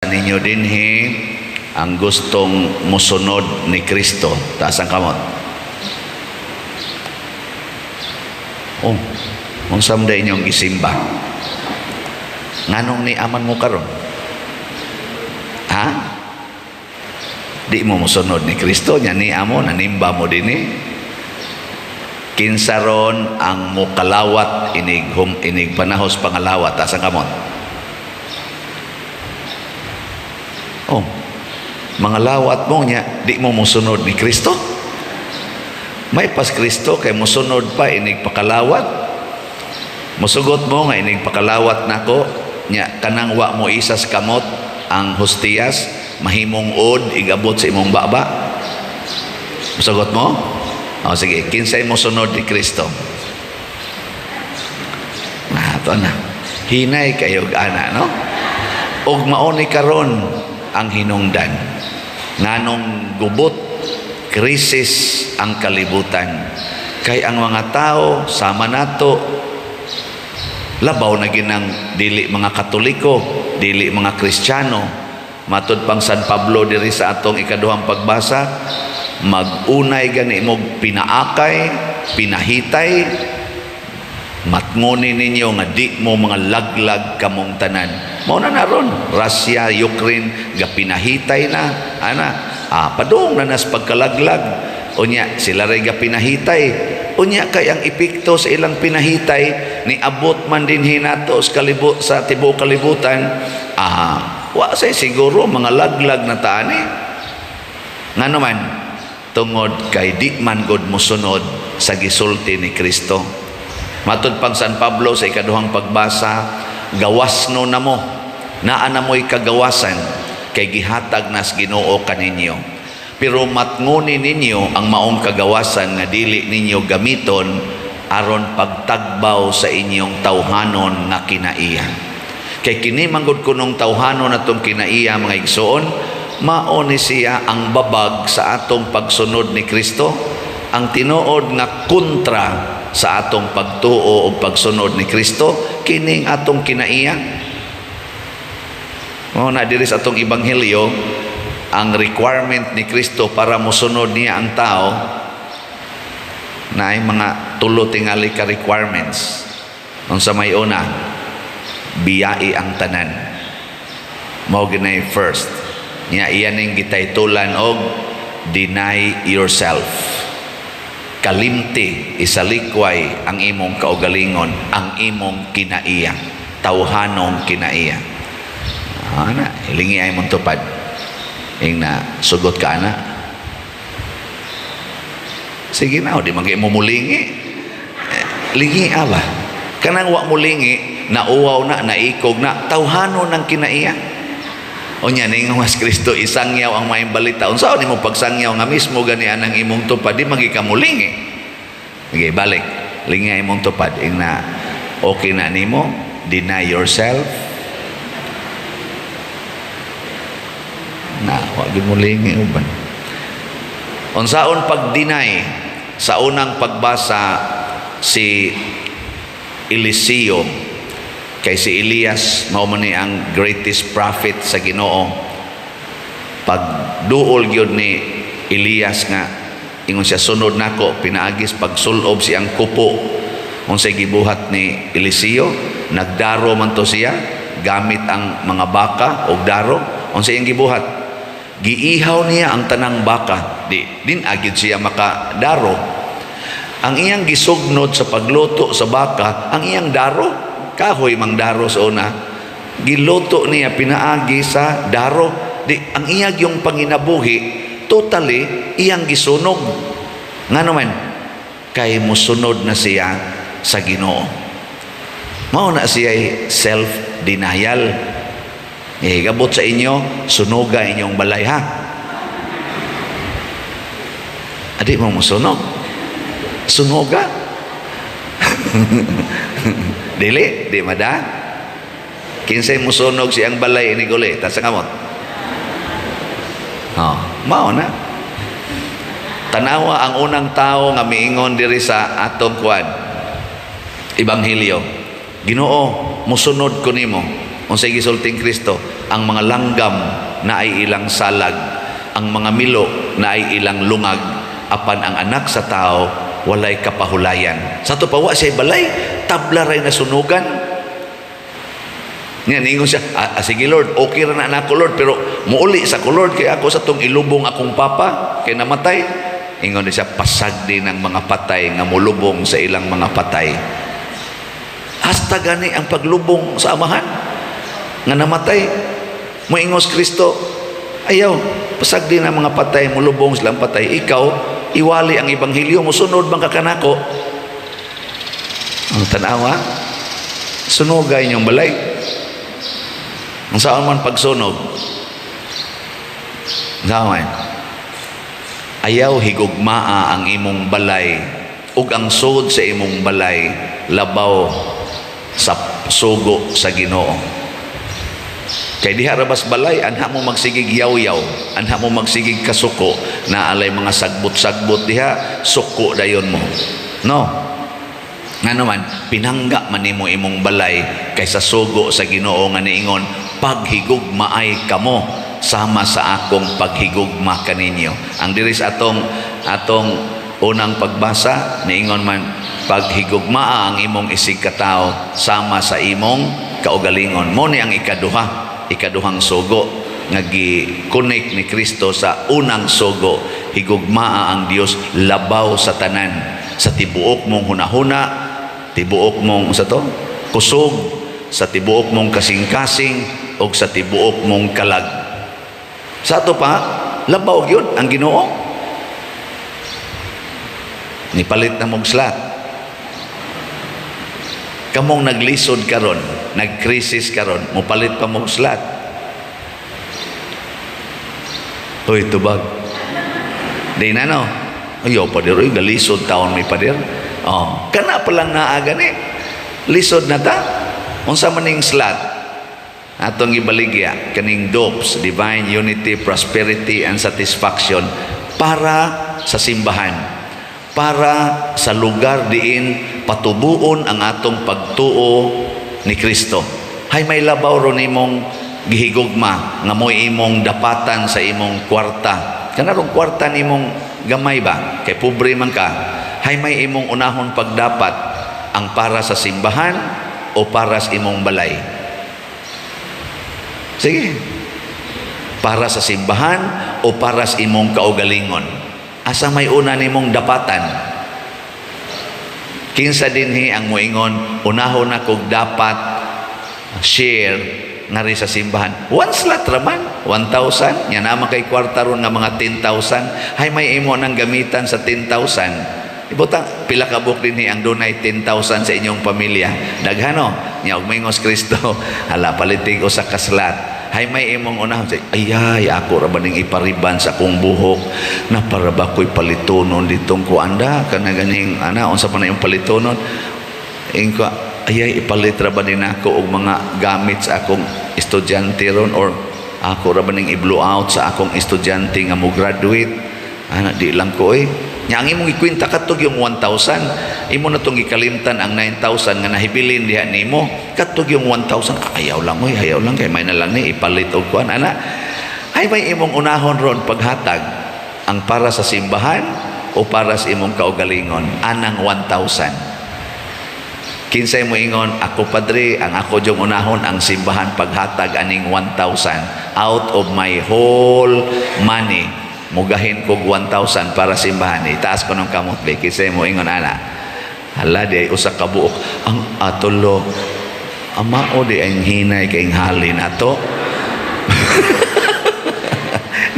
Ninyo dinhi ang gustong musunod ni Kristo? Taas ang kamot. Oh, unsa man day inyong gisimba? Nganong ni aman mo karon? Ha? Di mo musunod ni Kristo nya ni amo nanimba mo dinhi? Kinsa ron ang mukalawat inig hum, inig panahos pangalawat? Taas ang kamot. Oh, mga lawat mo nya di mo musunod ni Kristo? May pas Kristo kay musunod pa inig pakalawat. Musugot mo nga inig pakalawat nako nya kanang wa mo isas kamot ang hostiyas mahimong od igabot sa imong baba? Musugot mo? O sige, kinsay mosunod ni Kristo? Na to na. Hinay kayo ana, no? Og mao ni karon ang hinungdan nganong gubot, krisis ang kalibutan, kay ang mga tao sama nato, labaw na ginang dili mga Katoliko, dili mga Kristiyano. Matud pang San Pablo diri sa atong ikaduhang pagbasa, mag-unay gani mo pinaakay, pinahitay, matngoni ninyo nga di mo mga laglag kamong tanan. Mao na naron Russia, Ukraine, ga pinahitay na ana. Padung na nas pagkalaglag. Unya sila ray ga pinahitay. Unya kay ang epekto sa ilang pinahitay ni abot man dinhi nato sa kalibot, sa tibuok kalibutan. Wa say siguro mga laglag na taani. Ngano man? Tungod kay di man gud mosunod sa gisulti ni Kristo. Matud pang San Pablo sa ikaduhang pagbasa, gawas no namo, naa na mo'y kagawasan kay gihatag nas Ginoo kaninyo. Pero matngoni ninyo ang maong kagawasan nga dili ninyo gamiton aron pagtagbaw sa inyong tawhanon nga kinaiya. Kay kini manggod kunong tawhanon atong kinaiya, mga igsoon, mao ni siya ang babag sa atong pagsunod ni Kristo, ang tinuod nga kontra sa atong pagtuo o pagsunod ni Kristo, kining atong kinaiya. Mao na diri sa atong ebanghelyo, ang requirement ni Kristo para mosunod niya ang tao na ay mga tulo tingali ka requirements. Unsa may una? Biyai ang tanan. Mao ginay first. Nya iyan ning gitaytulan og deny yourself. Kalimti, isalikway ang imong kaugalingon, ang imong kinaiya, tawhanong kinaiya. Ana, hilingi ay mong tupad. Ing na sugot ka ana. Sige na, o di man kay mo mulingi. Eh, lingi ba? Kanang wa mulingi, nauwaw na, naikog na, tawhanon ng kinaiya. Unya ningon mas Kristo, isangyaw ang maayong balita. Unsa nimo pagsangyaw nga mismo gani anang imong tupad di magi ka mulingi? Sige, balik. Lingi ay imong tupad. Ing na okay na nimo, deny yourself. Na, wa gyud mulingi uban. Unsaon pag-deny? Sa unang pagbasa, si Eliseo, kay si Elias mao man ni ang greatest prophet sa Ginoo. Pagduol gyud ni Elias nga ingon siya, "Sunod nako," pinaagis pagsulob siyang kupo. Unsay gibuhat ni Eliseo? Nagdaro man to siya gamit ang mga baka og daro. Unsay iyang gibuhat? Giihaw niya ang tanang baka. Di din agid siya makadaro. Ang iyang gisugnod sa pagluto sa baka, ang iyang daro, kahoy mang daro sa una, giluto niya pinaagi sa daro. Di ang iyang yung panginabuhi totally iyang gisunog. Ngano man? Kay musunod na siya sa Ginoo. Mao na siya self denial. Eh, gabot sa inyo, sunuga inyong balay, ha. Adi mo musunog? Sunuga. Dili, di mada. Kinsay musunog siyang balay ini guli? Tas ang kamot. Oh, mao na. Tanawa ang unang tao nga miingon diri sa atong kuan. Ebanghelyo. "Ginoo, musunod ko nimo." Unsay gisulting Kristo? Ang mga langgam naay ilang salag, ang mga milo naay ilang lungag, apan ang Anak sa Tao walay kapahulayan. Sa ato pa, wa siya balay, tabla ray nasunugan. Nga ningon siya, "Ah, ah, sige Lord, okay ra na nako, Lord, pero muuli sa ko, Lord, kay ako sa tong ilubong akong papa kay namatay." Ingon siya, "Pasagdi ng mga patay nga mulubong sa ilang mga patay." Hasta gani ang paglubong sa amahan nga namatay. Moingos Kristo, "Ayaw, pasagdi ng mga patay mulubong silang patay. Ikaw, iwali ang ebanghelyo, musunod bang ka kanako?" Ang tanawa, sunugay inyong balay. Ang saan man pagsunog? Saan man? Ayaw higugmaa ang imong balay ug ang sud sa imong balay labaw sa sugo sa Ginoo. Kay diha ra bas balay, anha mo magsigig yaw-yaw, anha mo magsigig kasuko, na alay mga sagbot-sagbot diha, suko dayon mo. No? Ngano man, pinangga man nimo imong balay kaysa sugo sa Ginoo nga niingon, "Paghigugmaay kamo sama sa akong paghigugma kaninyo." Ang diri sa atong unang pagbasa, niingon man, "Paghigugmaa ang imong isig katawo sama sa imong kaugalingon." Mo ni ang ikaduhang sugo nga gi-connect ni Kristo sa unang sugo, higugmaa ang Dios labaw sa tanan, sa tibuok mong hunahuna, tibuok mong sa to kusog, sa tibuok mong kasing-kasing og sa tibuok mong kalag. Sa ato pa, labaw gyud ang Ginoo. Nipalit na mong slot. Kamong naglisod karon, nagkrisis karon, mopalit pa mong slot. Hoy, tubag. Di na, no? Ayaw, pader, oy, galisod taon may pader. Oh, kana pa lang naa gani. Lisod na ta. Unsa man ning slot? Atong ibaligya kaning DUPS, Divine Unity, Prosperity and Satisfaction, para sa simbahan, para sa lugar diin patubuon ang atong pagtuo ni Kristo. Hay may labaw ron imong gihigugma nga mo'y imong dapatan sa imong kwarta? Kanarong kwarta nimong gamay ba? Kay pobre man ka. Hay may imong unahon pagdapat, ang para sa simbahan o para sa imong balay? Sige. Para sa simbahan o para sa imong kaugalingon? Asa may una nimong dapatan? Kinsa dinhi ang moingon, "Unahon na kog dapat share ngari sa simbahan"? One slot raman, 1,000. Nya naman kay kwarta ron nga mga 10,000. Hay may imo nang gamitan sa 10,000? Ibutang pila ka buok dinhi ang dunay 10,000 sa inyong pamilya? Daghano. Nya og moingos Kristo, "Hala, palitig usa ka slot." Hay may imong unahon? Say, "Ayay, ako ra ba ning ipariban sa akong buhok? Na para ba ko'y palitonon ditong kuanda kana ganing ana, unsa pa na yung palitonon?" Ingko, "Ayay, ipalit ra ba din ako og mga gamit sa akong estudyante ron, or ako ra ba ning i-blow out sa akong estudyante nga mo graduate? Ana, di lang ko eh." Nya ang imong ikwenta katog yung 1,000, imo na tong gikalimtan ang 9,000 nga nahibilin diha nimo. Katog yung 1,000, "Ayaw lang oy, ayaw lang kay may na lang ni ipalit og kuan ana." Ay may imong unahon ron paghatag, ang para sa simbahan o para sa imong kaugalingon anang 1,000? Kinsay mo ingon, "Ako, padre, ang ako yung unahon ang simbahan paghatag aning 1,000 out of my whole money. Mugahin kog 1,000 para simbahan"? Itaas ko ng kamot be. Kinsay mo ingon ana? Hala, di ay usa ka buok. Ang atulo. Amao di ang hinay kay halin ato.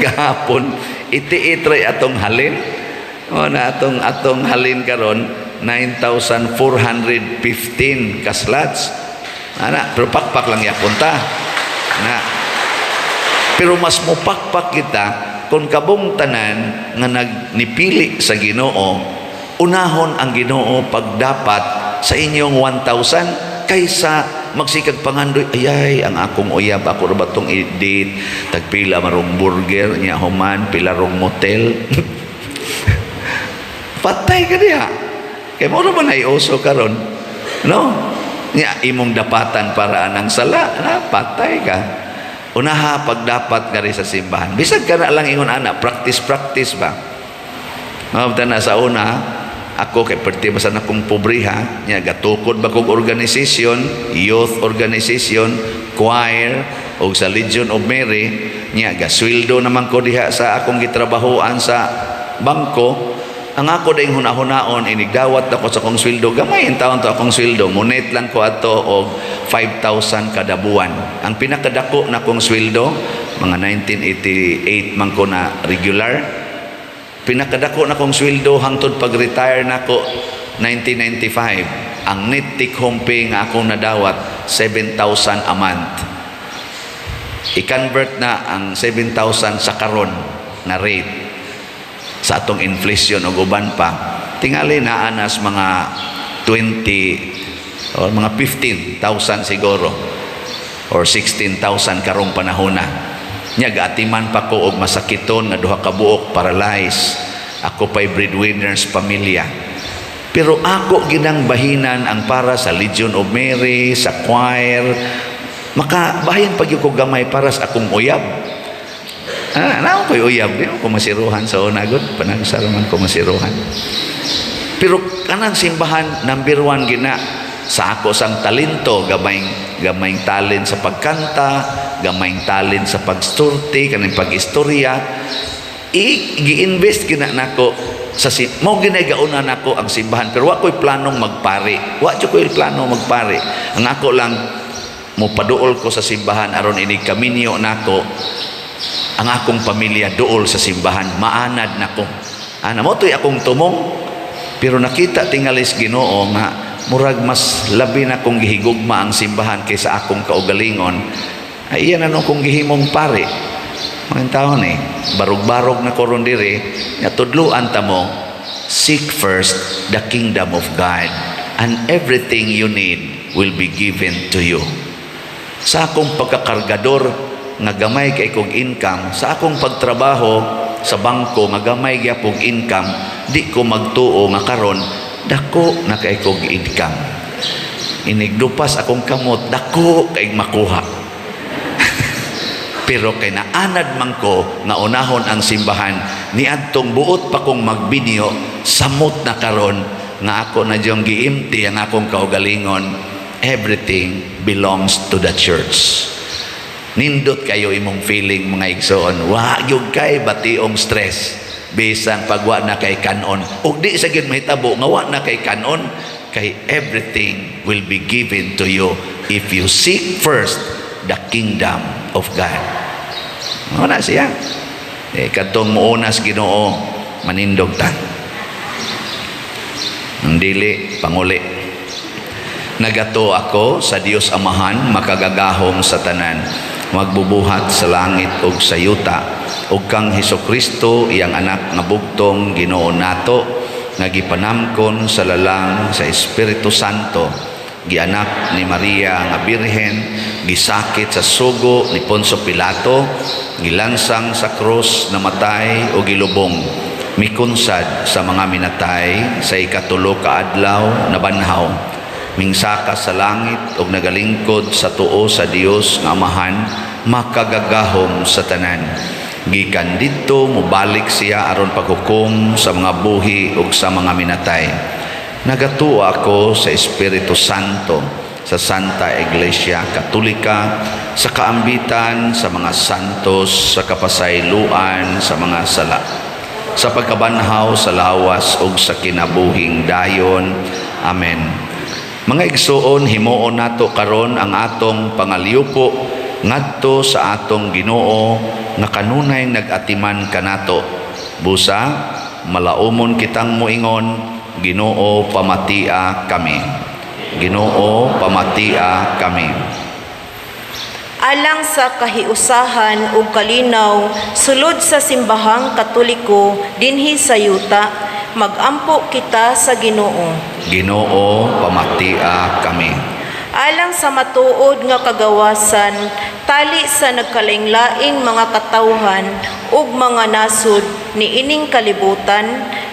Gahapon iti-itry atong halin. O na atong halin karon 9,415 ka slots. Ana, pero pakpak lang yapon ta. Na. Pero mas mupakpak kita kung kabong tanan nga nagnipili sa Ginoo, unahon ang Ginoo pagdapat sa inyong 1,000 kaysa magsikag pangandoy, "Ayay, ang akong uyab, ako ra ba tong i-date, tagpila marong burger nya, human pila rong motel?" Patay ka diha kay mo ra man ay uso karon, no? Nya imong dapatan para anang sala na, patay ka. Unaha pagdapat ngari sa simbahan. Bisag kana lang ingon ana, practice practice ba. Mabta na sa una, ako kay perti ba sa nakong pobriha, nya gatukod ba kog organization, youth organization, choir, og sa Legion of Mary, nya gasweldo naman ko diha sa akong gitrabahoan sa bangko. Ang ako ding hunahunaon, inigdawat ako sa akong sweldo, gamay intawon to akong sweldo, munit lang ko ato og 5,000 kada buwan. Ang pinakadako na akong sweldo, mga 1988 man ko na regular, pinakadako na kong sweldo hangtod pag-retire nako 1995, ang net take home pay nga akong nadawat, 7,000 a month. I-convert na ang 7,000 sa karon na rate sa atong inflation ug uban pa, tingali naa nas mga 20 or mga 15,000 siguro or 16,000 karong panahona. Nya gaatiman pa ko og masakiton nga duha ka buok, paralyzed ako, pay breadwinners pamilya. Pero ako ginang bahinan ang para sa Legion of Mary, sa choir, maka bahin pag ko gamay para sa akong uyab. Ah, naa ko'y uyab, di ko masiruhan sa una gud, panagsara man ko masiruhan. Pero kanang simbahan, number one gina sa ako sang talento, gamayng gamayng talent sa pagkanta, gamayng talent sa pagstorti, kaning pag-istorya, i-invest gina nako sa si mo ginay gauna nako ang simbahan. Pero wa ko'y planong magpari, wa jud ko'y plano magpari. Ang ako lang, mo paduol ko sa simbahan aron inig kaminyo nako ang akong pamilya duol sa simbahan, maanad nako ana mo to'y akong tumong. Pero nakita tingalis Ginoo nga murag mas labi na kong gihigugma ang simbahan kaysa akong kaugalingon, ay iyan ano kong gihimong pare. Mga taon eh, barog-barog na koron diri, nga tudluan ta mo, seek first the kingdom of God and everything you need will be given to you. Sa akong pagkakargador nga gamay kay kog income, sa akong pagtrabaho sa bangko nga gamay gyapong income, di ko magtuo nga karon dako na kay kog income. Inigdupas akong kamot, dako kay makuha. Pero kay naanad man ko nga unahon ang simbahan, niadtong buot pa kong magbinyo, samot na karon nga ako na diyong giimti ang akong kaugalingon. Everything belongs to the church. Nindot kayo imong feeling, mga igsoon. Wa gyud kay bationg stress bisan pagwa na kay kanon, ug di sa gyud mahitabo nga wa na kay kanon, kay everything will be given to you if you seek first the kingdom of God. Mao na siya. Eh, kadtong muunas Ginoo, manindog ta. Ang dili, panguli. Nagato ako sa Dios Amahan, makagagahom sa tanan, magbubuhat sa langit ug sa yuta, ug kang Hesus Kristo, iyang anak nga bugtong Ginoo nato, nga gipanamkon sa lalang sa Espiritu Santo, gianak ni Maria nga Birhen, gisakit sa sugo ni Poncio Pilato, gilansang sa krus, namatay o gilubong, mikunsad sa mga minatay, sa ikatulo ka adlaw nabanhaw, mingsaka sa langit ug nagalingkod sa tuo sa Dios nga Amahan, makagagahom sa tanan. Gikan didto mobalik siya aron paghukom sa mga buhi ug sa mga minatay. Nagatuo ako sa Espiritu Santo, sa Santa Iglesia Katolika, sa kaambitan sa mga santos, sa kapasayloan sa mga sala, sa pagkabanhaw sa lawas ug sa kinabuhing dayon. Amen. Mga igsuon, himuon nato karon ang atong pangalyupo ngadto sa atong Ginoo nga kanunay nag-atiman kanato. Busa malaumon kitang moingon, "Ginoo, pamatia kami. Ginoo, pamatia kami." Alang sa kahiusahan ug kalinaw sulod sa Simbahang Katoliko dinhi sa yuta, magampo kita sa Ginoo. Ginoo, pamatia kami. Alang sa matuod nga kagawasan tali sa nagkalaing-laing mga katawhan ug mga nasod niining kalibutan,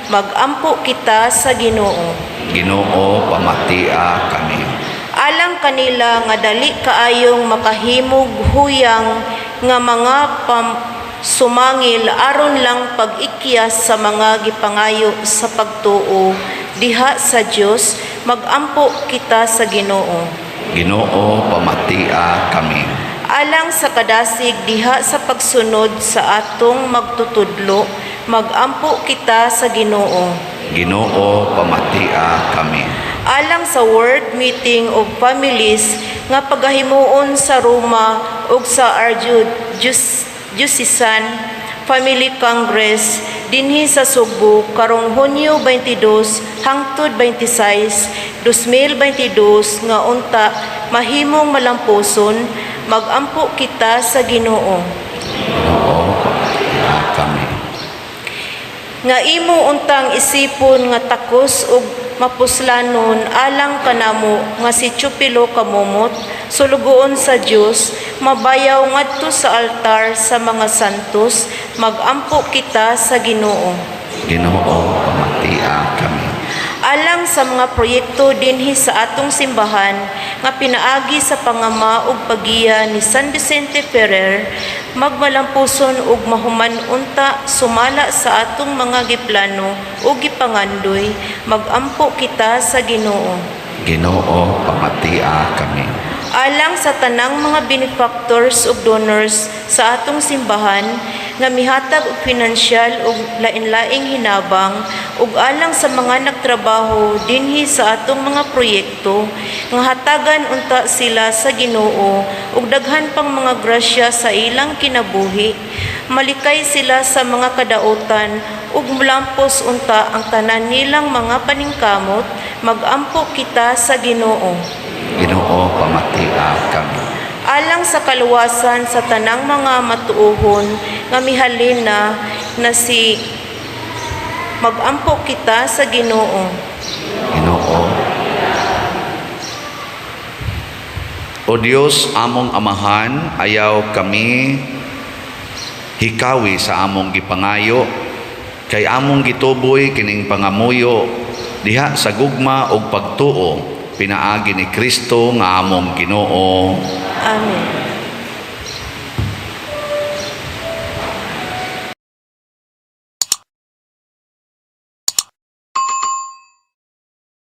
magampo kita sa Ginoo. Ginoo, pamatia kami. Alang kanila nga dali kaayong makahimog huyang nga mga sumangil aron lang pag-ikyas sa mga gipangayo sa pagtuo diha sa Dios, magampo kita sa Ginoo. Ginoo, pamatia kami. Alang sa kadasig diha sa pagsunod sa atong magtutudlo, magampo kita sa Ginoo. Ginoo, pamatia kami. Alang sa World Meeting of Families nga pagahimuon sa Roma ug sa Archdiocesan Family Congress dinhi sa Sugbo karong Hunyo 22 hangtod 26, 2022 nga unta mahimong malampuson, magampo kita sa Ginoo. Ginoo, pamatia kami. Nga imo untang isipon nga takos ug mapuslanon alang kanamo nga si Chupilo Kamumot, sulugoon sa Dios, mabayaw ngadto sa altar sa mga santos, magampo kita sa Ginoo. Ginoo, pamatia kami. Alang sa mga proyekto dinhi sa atong simbahan nga pinaagi sa pangama ug pagiya ni San Vicente Ferrer, magmalampuson ug mahuman unta sumala sa atong mga giplano ug gipangandoy, magampo kita sa Ginoo. Ginoo, pamatia kami. Alang sa tanang mga benefactors ug donors sa atong simbahan nga mihatag og pinansyal ug lain-laing hinabang ug alang sa mga nagtrabaho dinhi sa atong mga proyekto nga hatagan unta sila sa Ginoo ug daghan pang mga grasya sa ilang kinabuhi, malikay sila sa mga kadautan ug mulampos unta ang tanan nilang mga paningkamot, magampo kita sa Ginoo. Ginoo, pamatia kami. Alang sa kaluwasan sa tanang mga matuohon nga mihalin na na si, magampo kita sa Ginoo. Ginoo. O Dios, among Amahan, ayaw kami hikawi sa among gipangayo, kay among gituboy kining pangamuyo diha sa gugma ug pagtuo pinaagi ni Kristo nga among Ginoo. Amen.